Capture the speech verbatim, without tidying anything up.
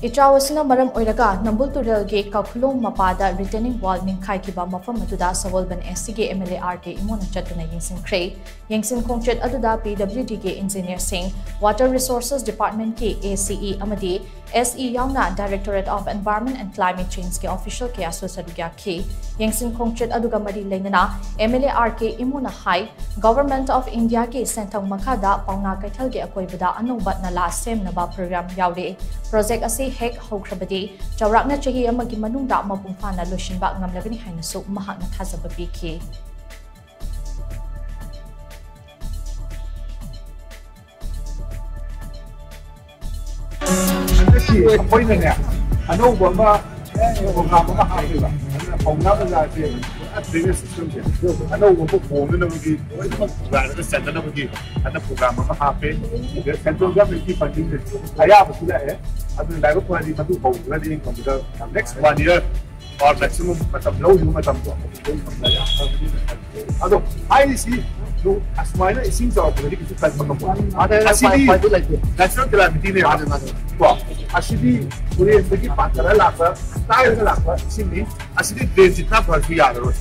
ꯏꯆꯥꯎ ꯑꯁꯤꯅ ꯃꯔꯝ ꯑꯣꯏꯔꯒ ꯅꯝꯕꯨꯜ ꯇꯨꯔꯦꯜꯒꯤ ꯀꯈꯨꯂꯣꯡ ꯃꯄꯥꯗ retaining wall ꯅꯤꯡꯈꯥꯏꯈꯤꯕ ꯃꯐꯝ ꯑꯗꯨꯗ ꯁꯒꯣꯜꯕꯟ S C ꯒꯤ M L A R K ꯏꯃꯣꯅ ꯆꯠꯇꯨꯅ ꯌꯦꯡꯁꯤꯟꯈ꯭ꯔꯦ꯫ ꯌꯦꯡꯁꯤꯟ ꯈꯣꯡꯆꯠ ꯑꯗꯨꯗ P W D ꯒꯤ engineer ꯁꯤꯡ, Water Resources Department ꯀꯤ A C E ꯑꯃꯗꯤ S E ꯌꯥꯎꯅ Directorate of Environment and Climate Change ꯀꯤ official ꯀꯌꯥꯁꯨ ꯁꯔꯨꯛ ꯌꯥꯈꯤ꯫ ꯌꯦꯡꯁꯤꯟ ꯈꯣꯡꯆꯠ ꯑꯗꯨꯒ ꯃꯔꯤ ꯂꯩꯅꯅ M L A R K ꯏꯃꯣꯅ high, Government of India ꯒꯤ ꯁꯦꯟꯊꯪ ꯃꯈꯥꯗ ꯄꯥꯎꯅꯥ ꯀꯩꯊꯦꯜꯒꯤ ꯑꯀꯣꯏꯕꯗ ꯑꯅꯧꯕ ꯅꯂꯥ ꯁꯦꯝꯅꯕ program ꯌꯥꯎꯔꯤ꯫ Project ꯑꯁꯤ ꯍꯦꯛ ꯍꯧꯈ꯭ꯔꯕꯗꯤ ꯆꯥꯎꯔꯥꯛꯅ ꯆꯍꯤ ꯑꯃꯒꯤ ꯃꯅꯨꯡꯗ ꯃꯄꯨꯡ ꯐꯥꯅ ꯂꯣꯏꯁꯤꯟꯕ ꯉꯝꯂꯒꯅꯤ ꯍꯥꯏꯅꯁꯨ ꯃꯍꯥꯛꯅ ꯊꯥꯖꯕ ꯄꯤꯈꯤ꯫ ꯍꯟꯗꯛꯀꯤ ꯑꯩꯈꯣꯏꯅꯅꯦ, ꯑꯅꯧꯕ ꯑꯃ program ꯑꯃ ꯍꯥꯞꯄꯦꯕ꯫ ꯑꯗꯨꯅ ꯄꯥꯎꯅꯥ ꯕꯖꯥꯔꯁꯦ ꯄꯨꯔꯥ drainage system ꯁꯦ ꯑꯅꯧꯕ ꯑꯃ ꯍꯣꯡꯅꯅꯕꯒꯤ, ꯂꯣꯏꯅꯃꯛ ꯄꯨꯔꯥꯏꯔꯒ ꯆꯟꯅꯅꯕꯒꯤ ꯍꯟꯗꯛ program ꯑꯃ ꯍꯥꯞꯄꯦ꯫ ꯑꯗꯨꯒ central government ꯀꯤ funding ꯁꯦ ꯑꯌꯥꯕꯁꯨ ꯂꯥꯛꯑꯦ꯫ ꯑꯗꯨꯅ ꯂꯥꯏꯕꯛ ꯐꯔꯗꯤ ꯃꯗꯨ ꯍꯧꯈ꯭ꯔꯗꯤ income the next one year or maximum ꯃꯇꯝ ꯂꯧꯔꯤꯕ ꯃꯇꯝꯗꯣ ꯑꯗꯨꯝ ꯐꯪꯕ ꯌꯥꯝ ꯐꯕꯅꯤꯅ ꯈꯜꯂꯤ꯫ ꯑꯗꯣ ꯍꯥꯏꯔꯤꯁꯤ ꯑꯁꯨꯃꯥꯏꯅ ꯏꯁꯤꯡ ꯆꯥꯎꯔꯛꯄꯗꯗꯤ ꯀꯩꯁꯨ ꯀꯟꯕ ꯉꯝꯃꯣꯏ꯫ ꯃꯥꯅꯦ, ꯑꯁꯤꯗꯤ ꯎꯄꯥꯏ ꯂꯩꯇꯦ꯫ Natural calamity ꯅꯦꯕ꯫ ꯃꯥꯅꯦ, ꯃꯥꯅꯦ꯫ ꯀꯣ ꯑꯁꯤꯗꯤ ꯇꯨꯔꯦꯜꯗꯒꯤ ꯄꯥꯊꯔ ꯂꯥꯛꯄ, ꯀꯥꯏꯔꯒ ꯂꯥꯛꯄ ꯏꯁꯤꯡꯅꯤ꯫ ꯑꯁꯤꯗꯤ drain ꯁꯤ ꯈꯔ ꯐꯔꯁꯨ ꯌꯥꯔꯔꯣꯏ꯫